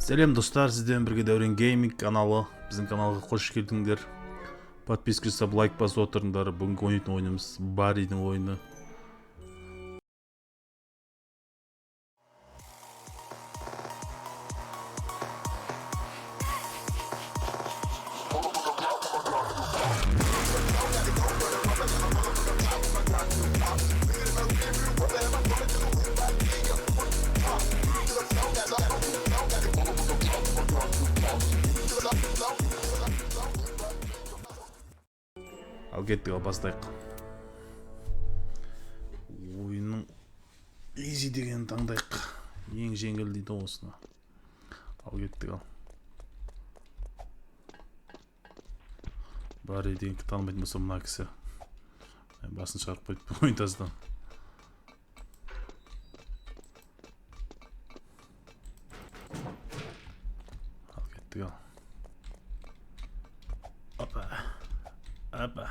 Сәлем, достар! Сіздермен бірге Дәурен Гейминг каналы. Біздің каналға қош келдіңдер. Подписка жасап, лайк басып отырыңдар. Бүгінгі ойнайтын ойынымыз Барридің ойыны. Ал кеттік, ал бастайық. Ойынның изи дегенін таңдайық. Ең жеңіл дейді ғой осыны. Ал кеттік, ал. Барри деген танымайтын болса, мына кісі. Басын шығарып қойды ойынтаздан. Ал кеттік, ал. Опа. Опа.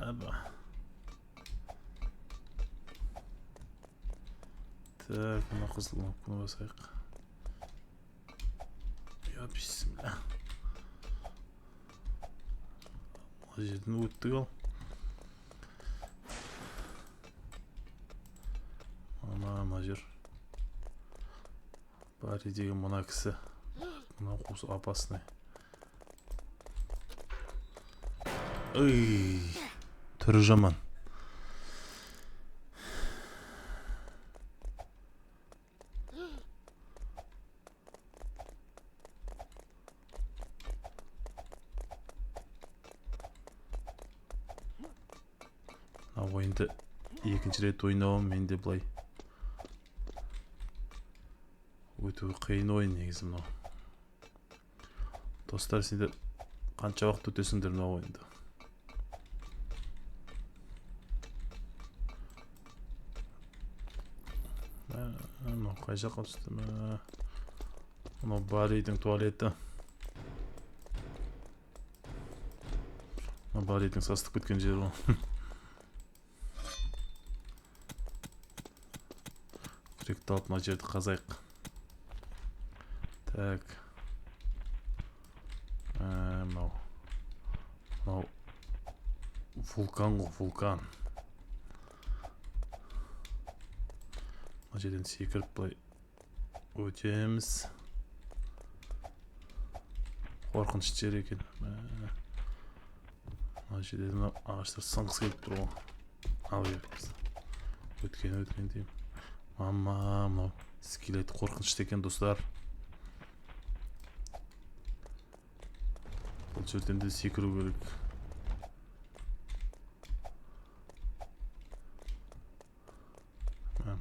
Опа. Так, мына қызыл кнопканы басайық. Я бисмилля. Мына жерден өттік, ал. Мына жер. Барри деген мына кісі. Мына қуыс опасный. Ой, түрі жаман. Мына ойынды екінші рет ойнауым, менде былай өте қиын ойын негізі мынау. Достар, сендер қанша уақыт өтесіңдер мына ойынды? Мынау қай жаққа түсті? Мынау Барридің туалеті. Мынау Барридің сасытып кеткен жері ғой. Күректі алып мына жерді қазайық. Так. Мынау. Мынау вулкан ғой, вулкан. Мына жерден секіріп былай өтеміз. Қорқынышты жер екен. Мына жерде мына ағаштар сынғысы келіп тұр ғой. Ал береміз. Өткен, өткен деймін. Мама, мынау скелет қорқынышты екен, достар. Бұл жерден де секіру керек.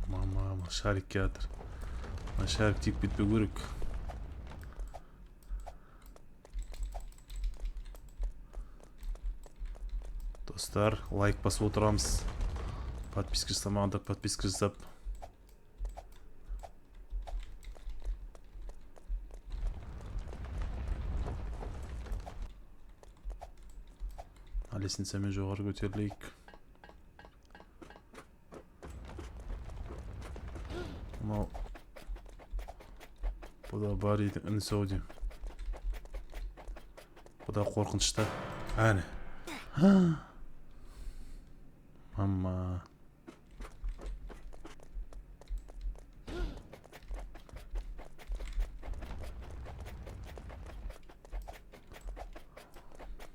Мама, мына шарик келатыр. Мына шарик тиіп кетпеу керек. Достар, лайк басып отырамыз. Подписка жасамағандар подписка жасап. Лестницамен жоғары көтерілейік. Мынау бұ да Барридің інісі ау деймін. Бұ да қорқынышты. Әне. Мама.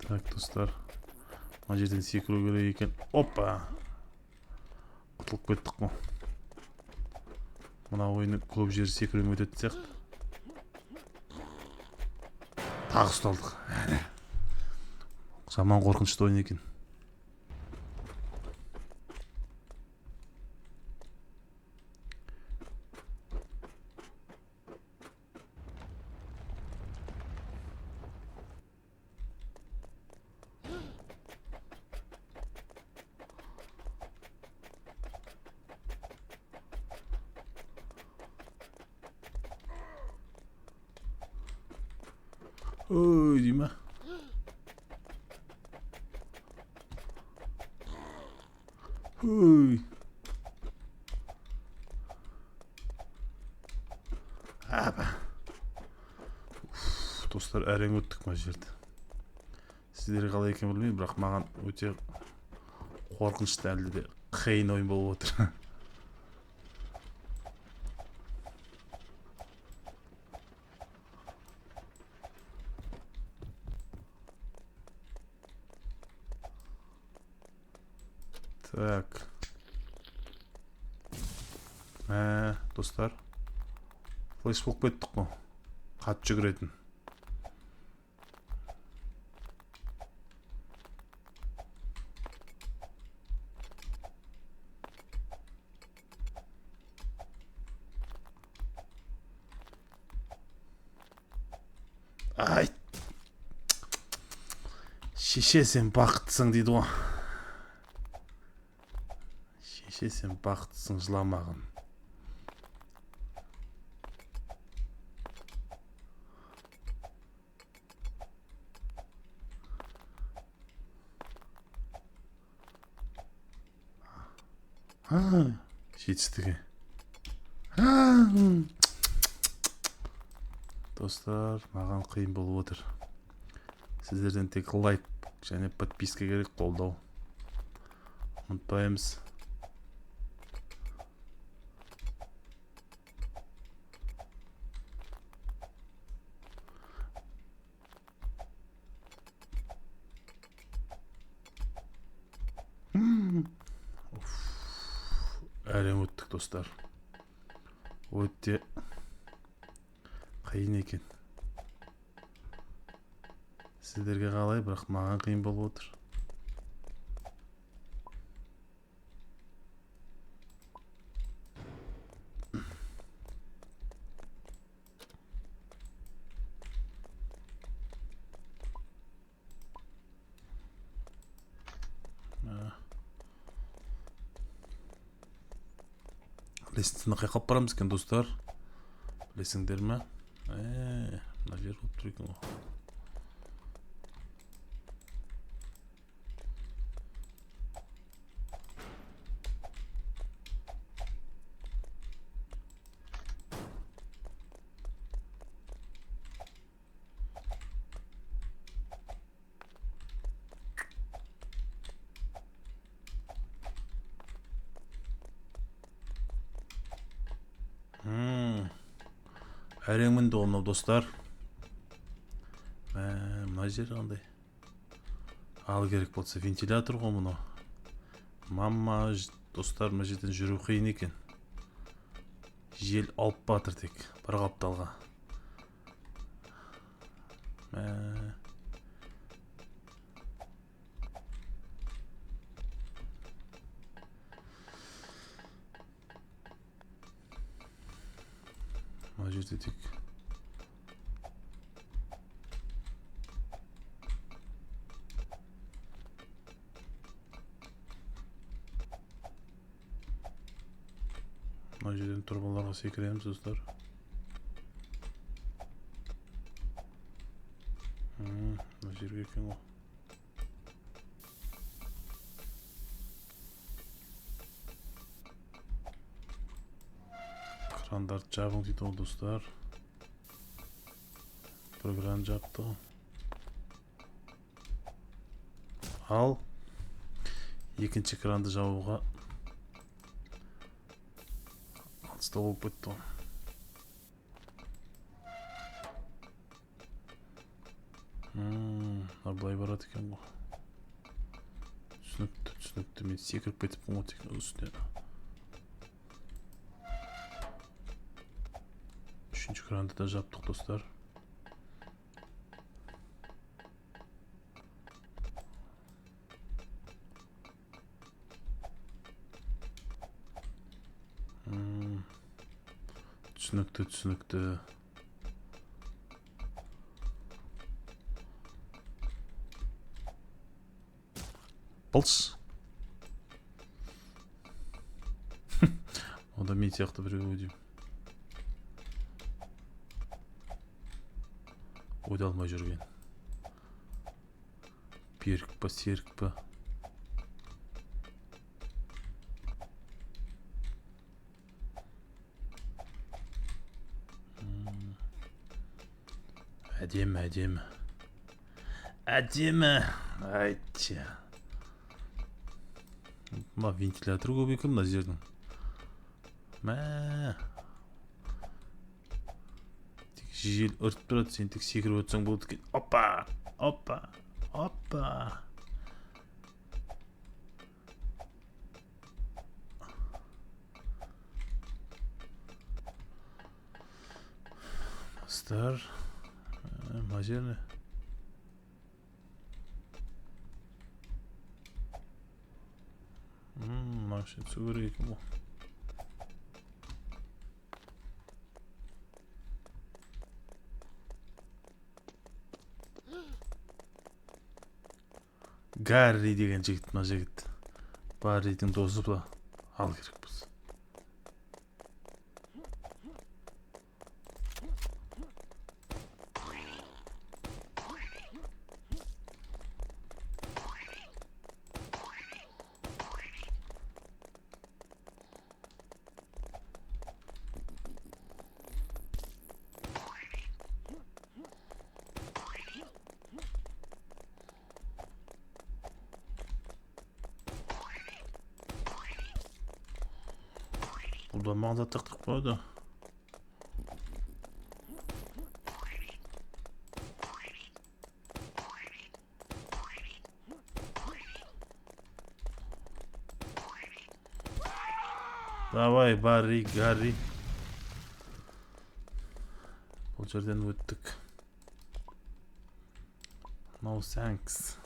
Так, достар. Мына жерден секіру керек екен. Опа! Құтылып кеттік қой. Мына ойынның көп жері секірумен өтетін сияқты. Тағы ұсталдық. Әне. Жаман қорқынышты ойын екен. Ой, дей ма? Ой. Апа. Достар, әрең өттік мына жерді. Сіздерге қалай екенін білмеймін, бірақ маған өте қорқынышты, әлі де қиын ойын болып отыр. Так. Достар. Флеш болып кеттік қой. Қатты жүгіретін. Ай. Шеше, сен бақыттысың дейді ғой. Шеше, сен бақыттысың, жыламағын. Жетістігі. Достар, маған қиын болып отыр. Сіздерден тек лайк және подписка керек, қолдау. Ұмытпаймыз. Әрең өттік, достар. Өте қиын екен. Сіздерге қалай, бірақ маған қиын болып отыр. Лестницаны қайқалып барамыз екен, достар. Білесіңдер ме? Мына жер болып тұр екен ғой. Әрең мінді ғой мынау, достар. Мына жер қандай? Ал керек болса вентилятор ғой мынау. Мама, достар, мына жерден жүру қиын екен. Жел алып батыр тек бір қапталға. Мына жерде тек мына жерден тұрбаларға секіреміз, достар. Мына жерге екен ғой. Крандарды жабың дейді ғой, достар. Бір кран жапты ғой. Ал екінші кранды жабуға алыстау болып кетті ғой. Мына былай барады екен ғой. Түсінікті, түсінікті. Мен секіріп кетіппін ғой тек үстіне. Үшінші кранды да жаптық, достар. Түсінікті, түсінікті. Былш. Онда мен сияқты біреу деймін. Ойда алмай жүрген. Берік па, серік па? Әдемі, әдемі. Әдемі. Айтшы. Мына вентилятор көп екен мына жердің. Мә. Тек жел ұрып тұрады, сен тек секіріп өтсең болды екен. Опа! Опа! Опа! Достар, мына жеріне. Мына жерге түсу керек екен бұл. Гарри деген жігіт, мына жігіт. Барридің досы бұл. Ал керек болса. Бұл да маған зат тақтырып қояды. Давай, Барри, Гарри. Бұл жерден өттік. No thanks.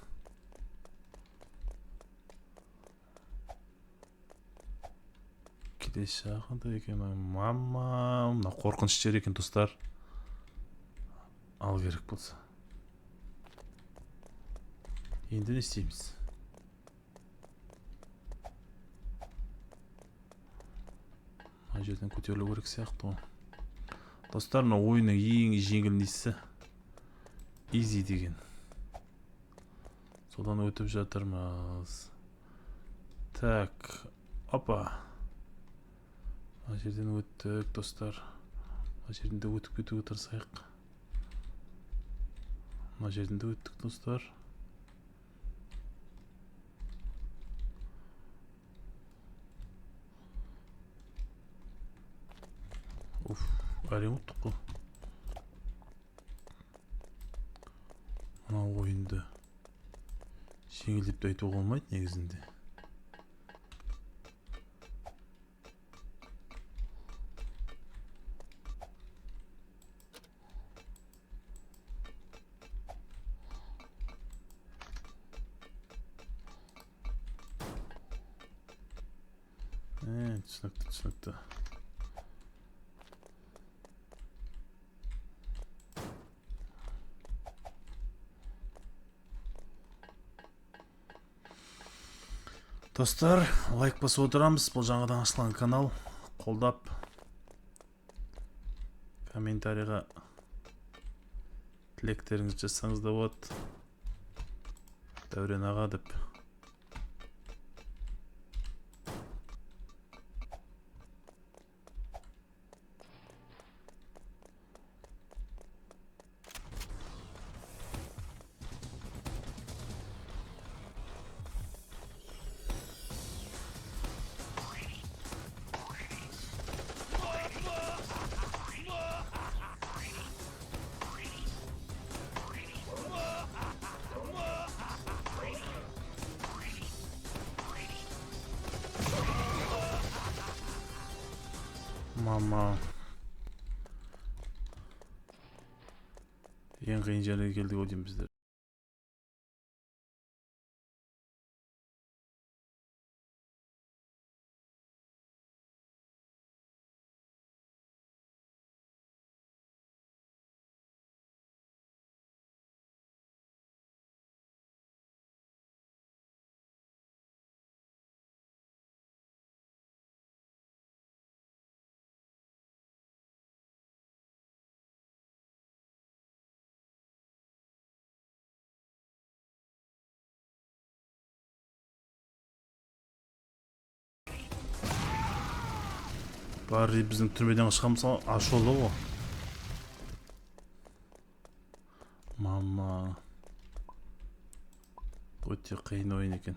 Келесі жағы қандай екен? Мама, мына қорқынышты жер екен, достар. Ал керек болса. Енді не істейміз? Мына жерден көтерілу керек сияқты ғой. Достар, мына ойынның ең жеңіл несі Easy деген. Содан өтіп жатырмыз. Так, опа. Мына жерден өттік, достар. Мына жерден де өтіп кетуге тырысайық. Мына жерден де өттік, достар. Уф, әрең өттік қой. Мына ойынды жеңіл деп те айтуға болмайды негізінде. Түсінікті, түсінікті. Достар, лайк басып отырамыз. Бұл жаңадан ашылған канал. Қолдап, комментарийға тілектеріңізді жазсаңыз да болады. Дәурен аға деп. Мама. Ең қиын жерге келдік ау деймін біздер. Барри біздің түрмеден қашқан ашулы ғой. Мама, өте қиын ойын екен.